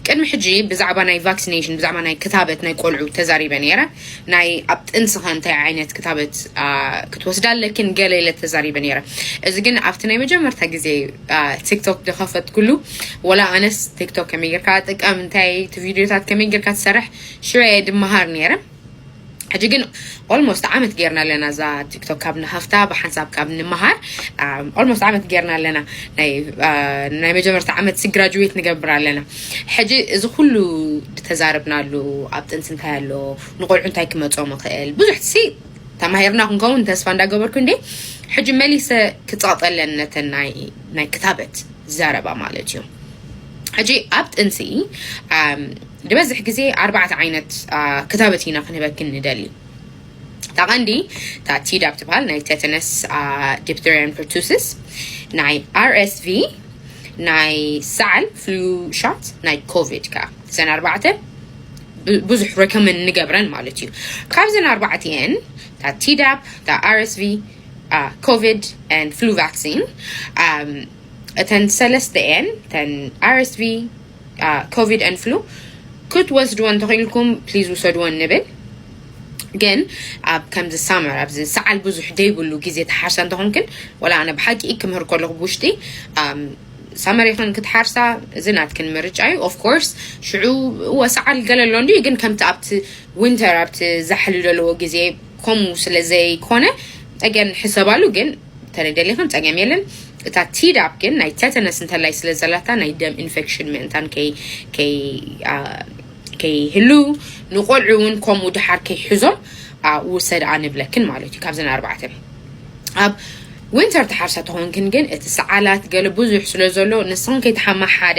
ቅድሚ ሕጂ ብዛዕባ ናይ ቫክሲኔሽን፣ ብዛዕባ ናይ ክታበት ናይ ቆልዑ ተዛሪበ ነይረ። ናይ ኣብ ጥንስኻ እንታይ ዓይነት ክታበት ክትወስዳ ኣለክን ገለ ኢለ ተዛሪበ ነይረ። እዚ ግን ኣብቲ ናይ መጀመርታ ግዜ ቲክቶክ ዝኸፈትኩሉ፣ ወላ ኣነስ ቲክቶክ ከመይ ጌርካ ጥቀም፣ እንታይ እቲ ቪዲዮታት ከመይ ጌርካ ትሰርሕ ሽዑ እየ ድመሃር ነይረ። ሕጂ ግን ኦልሞስት ዓመት ጌርና ኣለና እዛ ቲክቶክ ካብ ንሃፍታ ብሓንሳብ ካብ ንምሃር። ኦልሞስት ዓመት ጌርና ኣለና። ናይ መጀመርታ ዓመት ሲ ግራጁዌት ንገብር ኣለና። ሕጂ እዚ ኩሉ ተዛረብናሉ፣ ኣብ ጥንሲ እንታይ ኣሎ፣ ንቆልዑ እንታይ ክመጾም ይኽእል፣ ብዙሕ ሲ ተማሂርና ክንከውን ተስፋ እንዳገበርኩ እንዴ። ሕጂ መሊሰ ክጻጠለን ነተን ናይ ክታበት ዘረባ ማለት እዩ። ሕጂ ኣብ ጥንሲ ድበዝሕ ግዜ ኣርባዕተ ዓይነት ክታበት ኢና ክንህበክን ንደሊ። እታ ቀንዲ እታ ቲዳብ ትበሃል፣ ናይ ቴተነስ፣ ዲፕተሪያን ፐርቱስስ፣ ናይ ኣር ኤስ ቪ፣ ናይ ሰዓል ፍሉ ሻት፣ ናይ ኮቪድ ከ እዘን ኣርባዕተ ብዙሕ ረከመን ንገብረን ማለት እዩ። ካብዘን ኣርባዕተ እየን እታ ቲዳብ፣ እታ ኣር ኤስ ቪ፣ ኮቪድ ን ፍሉ ቫክሲን። እተን ሰለስተ እየን፣ እተን ኣር ኤስ ቪ፣ ኮቪድ ን ፍሉ ክትወስድዎ እንተኽኢልኩም ፕሊዝ ውሰድዎ ንብል። ግን ኣብ ከምዚ ሳመር ኣብዚ ሰዓል ብዙሕ ደይብሉ ግዜ ተሓርሳ እንተኾንክን፣ ወላ ኣነ ብሓቂ ክምህር ከለኹ ብውሽጢ ሳመር ይኹን ክትሓርሳ፣ እዚ ናትክን ምርጫ እዩ። ኦፍኮርስ ሽዑ እወ ሰዓል ገለ ኣሎ እንዲ፣ ግን ከምቲ ኣብቲ ዊንተር ኣብቲ ዛሕሊ ዘለዎ ግዜ ከምኡ ስለ ዘይኮነ፣ ጠገን ሕሰባሉ። ግን ተደሊኽን ጸገም የለን። እታ ቲዳብ ግን ናይ ቴተነስ እንተላይ ስለ ዘላታ ናይ ደም ኢንፌክሽን ምእንታን ከይህሉ፣ ንቆልዑ እውን ከምኡ ድሓር ከይሕዞም ውሰድ ኣንብለክን ማለት እዩ። ካብዘን ኣርባዕተ ኣብ ዊንተር ተሓርሳ ተኾንክን ግን እቲ ሰዓላት ገለ ብዙሕ ስለ ዘሎ ንስኽን ከይተሓማ ሓደ፣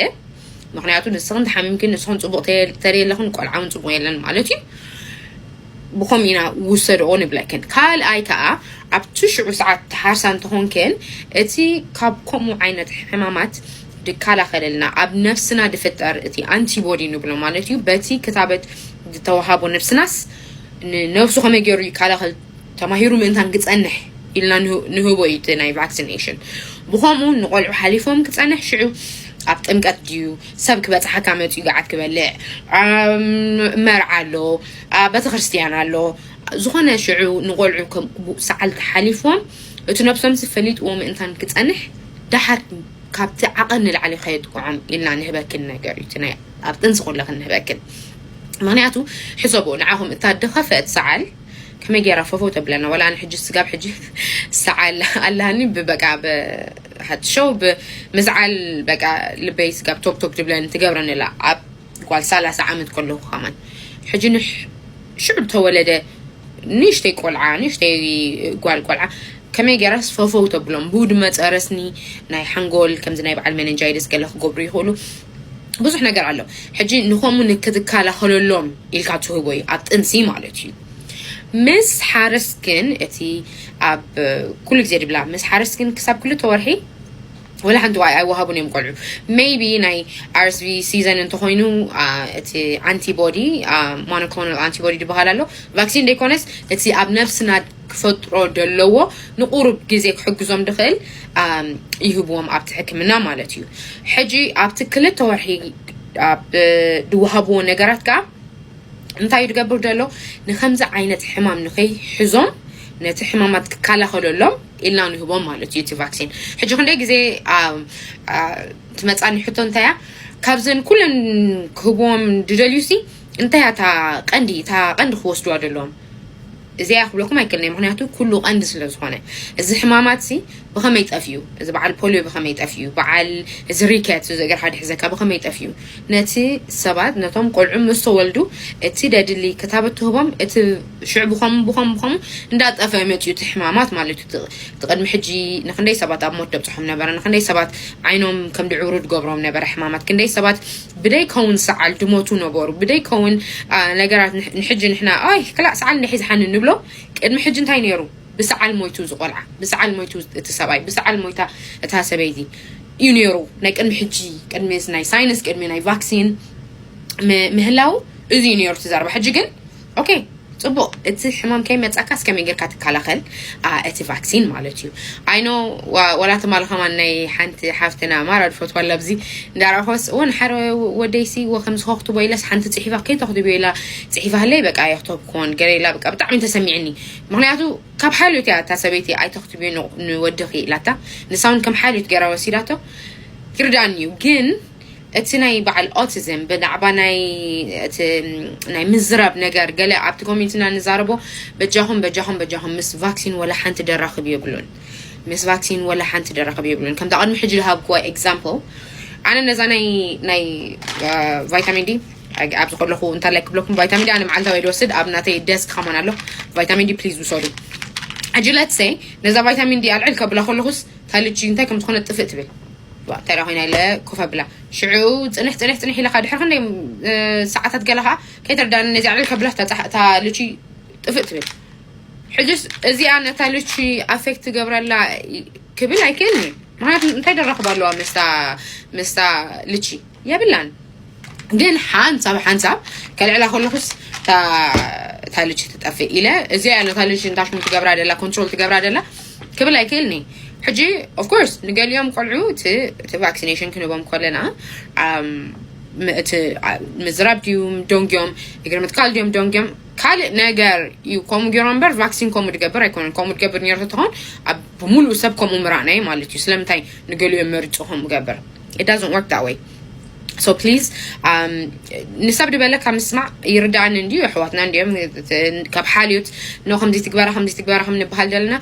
ምክንያቱ ንስኽን ተሓሚምክን ንስኽን ፅቡቅ ተደየለኽን ቆልዓ እውን ፅቡቅ የለን ማለት እዩ። ብኸም ኢና ውሰድኦ ንብለክን። ካልኣይ ከዓ ኣብቲ ሽዑ ሰዓት ተሓርሳ እንተኾንክን እቲ ካብ ከምኡ ዓይነት ሕማማት ድከላኸለልና ኣብ ነፍስና ድፍጠር እቲ ኣንቲቦዲ ንብሎ ማለት እዩ። በቲ ክታበት ዝተዋሃቦ ነፍስናስ ንነብሱ ከመይ ገይሩ ይከላኸል ተማሂሩ ምእንታን ክጸንሕ ኢልና ንህቦ እዩ እቲ ናይ ቫክሲኔሽን። ብኸምኡ ንቆልዑ ሓሊፎም ክጸንሕ ሽዑ ኣብ ጥምቀት ድዩ ሰብ ክበጽሓካ መጽኡ ገዓት ክበልዕ፣ መርዓ ኣሎ፣ ቤተክርስትያን ኣሎ፣ ዝኾነ ሽዑ ንቆልዑ ሰዓል ተሓሊፎም እቲ ነብሶም ፈሊጥዎ ምእንታን ክጸንሕ ደሓር ካብቲ ዓቐን ንላዕሊ ከየጥቅዖም ኢልና ንህበክን ነገር እዩ። እቲ ናይ ኣብ ጥንሲ ከለኽን ንህበክን። ምክንያቱ ሕሰቦ ንዓኹም እታ ድኸፈት ሰዓል ከመይ ገይራ ፈፈው ተብለና። ወላ ኣነ ሕጂ ስጋብ ሕጂ ሰዓል ኣለሃኒ ብበቃ ብሓትሸው ብምስዓል በቃ ልበይ ስጋብ ቶክቶክ ትብለን ትገብረኒ ኣላ። ኣብ ጓል ሰላሳ ዓመት ከለኹ ከማን ሕጂ ንሕ ሽዑ ተወለደ ንእሽተይ ቆልዓ ንእሽተይ ጓል ቆልዓ ከመይ ገይራስ ፈፈው ተብሎም ብኡ ድማ ጸረስኒ ናይ ሓንጎል ከምዚ ናይ በዓል መነንጃይደስ ገለ ክገብሩ ይኽእሉ። ብዙሕ ነገር ኣሎ። ሕጂ ንኸምኡ ንክትከላኸለሎም ኢልካ ትህቦ እዩ ኣብ ጥንሲ ማለት እዩ። ምስ ሓረስ ግን እቲ ኣብ ኩሉ ግዜ ድብላ ምስ ሓረስ ግን ክሳብ ክልተ ወርሒ ወላ ሓንቲ ዋይ ኣይወሃቡን እዮም ቆልዑ። ሜይቢ ናይ ኣር ኤስ ቪ ሲዘን እንተኾይኑ እቲ ኣንቲቦዲ ሞኖክሎናል ኣንቲቦዲ ዝበሃል ኣሎ። ቫክሲን ዘይኮነስ እቲ ኣብ ነብስና ክፈጥሮ ደለዎ ንቁሩብ ግዜ ክሕግዞም ድኽእል ይህብዎም ኣብቲ ሕክምና ማለት እዩ። ሕጂ ኣብቲ ክልተ ወርሒ ድወሃብዎ ነገራት ከዓ እንታይ እዩ ድገብር ደሎ? ንከምዚ ዓይነት ሕማም ንኸይሕዞም ነቲ ሕማማት ክከላኸለሎም ኢልና ንህቦም ማለት እዩ እቲ ቫክሲን። ሕጂ ክንደይ ግዜ ትመፃኒ ሕቶ እንታይ እያ? ካብዘን ኩለን ክህብዎም ድደልዩ ሲ እንታይ እያ እታ ቀንዲ እታ ቀንዲ ክወስድዋ ደለዎም? እዚኣ ክብለኩም ኣይክእልን እየ፣ ምክንያቱ ኩሉ ቀንዲ ስለ ዝኾነ። እዚ ሕማማት ሲ ብኸመይ ጠፍዩ? እዚ በዓል ፖሊዮ ብኸመይ ጠፍዩ? በዓል እዚ ሪከት እዚ እግርኻ ድሕዘካ ብኸመይ ጠፍዩ? ነቲ ሰባት ነቶም ቆልዑ ምስ ተወልዱ እቲ ደድሊ ክታበት ትህቦም እቲ ሽዑ ብኸም ብኸም ብኸም እንዳጠፈ መፅዩ እቲ ሕማማት ማለት እዩ። እቲ ቅድሚ ሕጂ ንክንደይ ሰባት ኣብ ሞት ደብፅሖም ነበረ፣ ንክንደይ ሰባት ዓይኖም ከም ድዕብሩ ድገብሮም ነበረ ሕማማት፣ ክንደይ ሰባት ብደይከውን ሰዓል ድሞቱ ነበሩ። ብደይከውን ነገራት ንሕጂ ንሕና ኣይ ክላእ ሰዓል እንደ ሒዝሓኒ ንብሎ። ቅድሚ ሕጂ እንታይ ነይሩ? ብሰዓል ሞይቱ ዝቆልዓ፣ ብሰዓል ሞይቱ እቲ ሰብኣይ፣ ብሰዓል ሞይታ እታ ሰበይቲ እዩ ነይሩ። ናይ ቅድሚ ሕጂ ቅድሚ ናይ ሳይንስ ቅድሚ ናይ ቫክሲን ምህላው እዚ እዩ ነይሩ ትዛረባ። ሕጂ ግን ኦኬ ጽቡቕ፣ እቲ ሕማም ከይመጻካ እስከመይ ጌርካ ትከላኸል? አ፣ እቲ ቫክሲን ማለት እዩ። ኣይኖ ወላ ትማሊ ከማን ናይ ሓንቲ ሓፍትና ማራ ድፈትዋ ኣለብዚ እንዳረኣኹስ እወን ሓደ ወደይሲ ወ ከም ዝኸክትቦ ኢለስ ሓንቲ ጽሒፋ ከይተኽትብዮ ኢላ ጽሒፋ ህለይ በቃ የኽተብኩን ገለ ኢላ በቃ ብጣዕሚ ተሰሚዕኒ። ምክንያቱ ካብ ሓልዮት እያ እታ ሰበይቲ ኣይተኽትብዮ ን- ንወድኺ ኢላታ፣ ንሳ እውን ከም ሓልዮት ገይራ ወሲዳቶ። ይርዳኒ እዩ ግን እቲ ናይ በዓል ኦቲዝም ብዛዕባ ናይ እቲ ናይ ምዝራብ ነገር ገለ ኣብቲ ኮሚኒቲና ንዛረቦ፣ በጃኹም በጃኹም በጃኹም ምስ ቫክሲን ወላ ሓንቲ ደራኽብ የብሉን። ምስ ቫክሲን ወላ ሓንቲ ደራኽብ የብሉን። ከምታ ቅድሚ ሕጂ ዝሃብክዋ ኤግዛምፕል፣ ኣነ ነዛ ናይ ናይ ቫይታሚን ዲ ኣብዚ ከለኹ እንታይ ክብለኩም፣ ቫይታሚን ዲ ኣነ መዓልታዊ ድወስድ ኣብ ናተይ ደስክ ከማን ኣሎ። ቫይታሚን ዲ ፕሊዝ ውሰዱ። ሕጂ ለት ሰይ ነዛ ቫይታሚን ዲ ኣልዕል ከብላ ከለኹስ ታልጂ እንታይ ከም ዝኾነ ጥፍእ ትብል። ተራ ኮይና ኢለ ኮፍ ኣብላ። ሽዑ ጽንሕ ጽንሕ ጽንሕ ኢለካ ድሕሪ ክንደይ ሰዓታት ገለኻ ከይተርዳኒ ነዚ ኣልዕል ከብላ ታልጂ ጥፍእ ትብል። ሕጅስ እዚኣ ነታ ልቺ ኣፌክት ትገብረላ ክብል ኣይክእልኒ። ምክንያቱ እንታይ ደራኽብ ኣለዋ ምስታ ምስታ ልቺ የብላን። ግን ሓንሳብ ሓንሳብ ከልዕላ ከለኹስ እታ ልቺ ትጠፍእ ኢለ እዚኣ ነታ ልቺ እንታሽሙ ትገብራ ደላ ኮንትሮል ትገብራ ደላ ክብል ኣይክእልኒ። ሕጂ ኦፍኮርስ ንገሊኦም ቆልዑ እቲ ቫክሲኔሽን ክንቦም ከለና እቲ ምዝራብ ድዩም ደንጊዮም እግሪ ምትካል ድዮም ደንጊዮም ካልእ ነገር እዩ። ከምኡ ገይሩ እምበር ቫክሲን ከምኡ ድገብር ኣይኮነን። ከምኡ ድገብር ነርቶ ተኾን ኣብ ብምሉእ ሰብ ከምኡ ምራእናይ ማለት እዩ። ስለምንታይ ንገሊኦም መርፁ ከምኡ ገብር? It doesn't work that way. So please ንሰብ ድበለካ ምስማዕ ይርዳእኒ እንዲዩ። ኣሕዋትና እንዲዮም ካብ ሓልዮት ኖ ከምዚ ትግበራ ከምዚ ትግበራ ከም ንበሃል ዘለና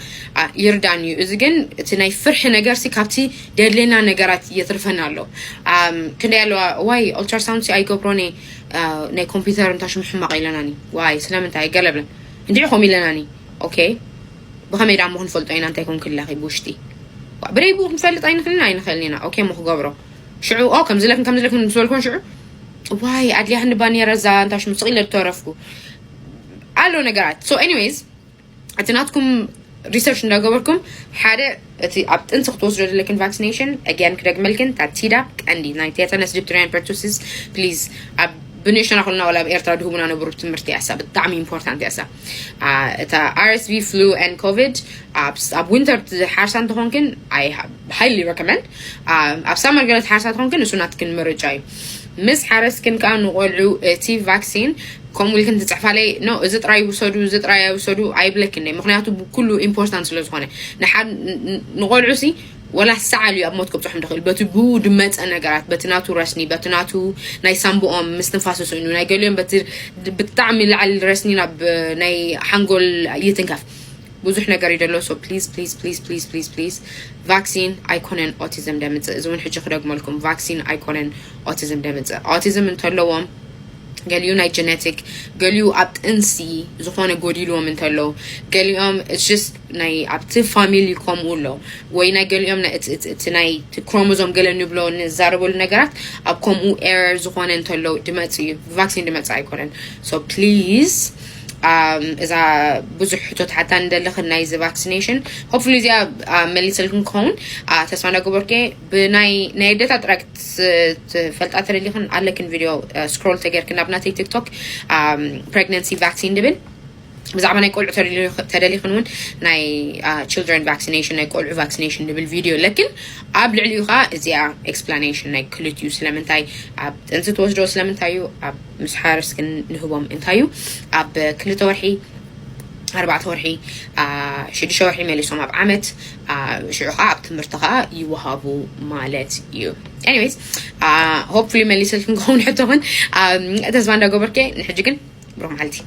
ይርዳእኒ እዩ። እዚ ግን እቲ ናይ ፍርሒ ነገር ሲ ካብቲ ደድሌና ነገራት እየትርፈና ኣሎ። ክንደይ ኣለዋ ዋይ ኦልትራሳውንድ ሲ ኣይገብሮኒ ናይ ኮምፒውተር እንታሽሙ ሕማቕ ኢለናኒ ዋይ ስለምንታይ ገለብለን እንዲዑ ከም ኢለናኒ። ኦኬ ብኸመይ ዳሞ ክንፈልጦ ኢና እንታይ ኮን ክላኺ ብውሽጢ ብረይ ብኡ ክንፈልጥ ኣይንኽልን ኣይንኽልን ኢና። ኦኬ ሞ ክገብሮ ሽዑ ኦ ከምዚ ለክን ከምዚ ለክን ምስ በልኮን ሽዑ ዋይ ኣድልያ ክንባ ነረ እዛ እንታሽሙ ስቕ ኢለ ተረፍኩ ኣሎ ነገራት። So anyways እቲ ናትኩም ሪሰርች እንዳገበርኩም ሓደ እቲ ኣብ ጥንሲ ክትወስዶ ዘለክን ቫክሲኔሽን ኣጊያን ክደግመልክን ታቲዳ ቀንዲ ናይ ቴታነስ ዲፕትሪያን ፐርቱሲስ ፕሊዝ ኣብ ብንእሽተና ኮልና ወላ ኣብ ኤርትራ ድህቡና ነብሩ ትምህርቲ ያሳ ብጣዕሚ ኢምፖርታንት ያሳ። እታ RSV flu and COVID ኣብ ዊንተር ሓርሳ እንተኾንክን I highly recommend። ኣብ ሳመር ገለ ሓርሳ ተኾንክን እሱ ናትክን ምርጫ እዩ። ምስ ሓረስክን ከዓ ንቆልዑ እቲ ቫክሲን ከምኡ ኢልክን ትፅሕፋለይ ኖ እዚ ጥራይ ውሰዱ እዚ ጥራይ ኣይውሰዱ ኣይብለክን እየ። ምክንያቱ ብኩሉ ኢምፖርታንት ስለ ዝኾነ ንቆልዑ ሲ ወላ ሰዓል እዩ ኣብ ሞት ከብፅሖም ድኽእል በቲ ብኡ ድመፀ ነገራት በቲ ናቱ ረስኒ በቲ ናቱ ናይ ሳምብኦም ምስትንፋስ ስእኑ ናይ ገሊኦም በቲ ብጣዕሚ ላዕሊ ረስኒ ናብ ናይ ሓንጎል ይትንከፍ ብዙሕ ነገር ይደሎ። So please please please please please please ቫክሲን ኣይኮነን ኦቲዝም ደምፅእ። እዚ እውን ሕጂ ክደግመልኩም ቫክሲን ኣይኮነን ኦቲዝም ደምፅእ። ኦቲዝም እንተለዎም ገሊኡ ናይ ጀነቲክ ገሊኡ ኣብ ጥንሲ ዝኾነ ጎዲልዎም እንተሎ ገሊኦም just ናይ ኣብቲ ፋሚሊ ከምኡ ኣሎ ወይ ናይ ገሊኦም እቲ ናይ ክሮሞዞም ገለ ንብሎ ንዛረበሉ ነገራት ኣብ ከምኡ ኤረር ዝኾነ እንተሎ ድመፅ እዩ። ቫክሲን ድመፅ ኣይኮነን። So please እዛ ብዙሕ ሕቶት ሓታ ንደለኽን ናይዚ ቫክሲኔሽን hopefully እዚኣ መሊሰልክን ክኸውን ተስፋ እንዳገበርኩ ብናይ ናይ ኣደታት ጥራይ ክትፈልጣ ተደሊኽን ኣለክን ቪድዮ ስክሮል ተገርክን ናብ ናተይ ቲክቶክ pregnancy vaccine ድብል ብዛዕባ ናይ ቆልዑ ተደሊኽን እውን ናይ children vaccination ናይ ቆልዑ vaccination ድብል ቪድዮ ኣለክን ኣብ ልዕሊኡ ከዓ እዚኣ ኤክስፕላኔሽን ናይ ክልቲኡ ስለምንታይ ኣብ ጥንሲ ትወስዶ ስለምንታይ እዩ ኣብ ምስ ሓረስክን ንህቦም እንታይ እዩ ኣብ ክልተ ወርሒ ኣርባዕተ ወርሒ ሽዱሽተ ወርሒ መሊሶም ኣብ ዓመት ሽዑ ከዓ ኣብ ትምህርቲ ከዓ ይወሃቡ ማለት እዩ። Anyways hopefully መሊሰልክን ክኸውን ሕቶኽን ተስፋ እንዳገበርኩ ንሕጂ ግን ብሩኽ መዓልቲ።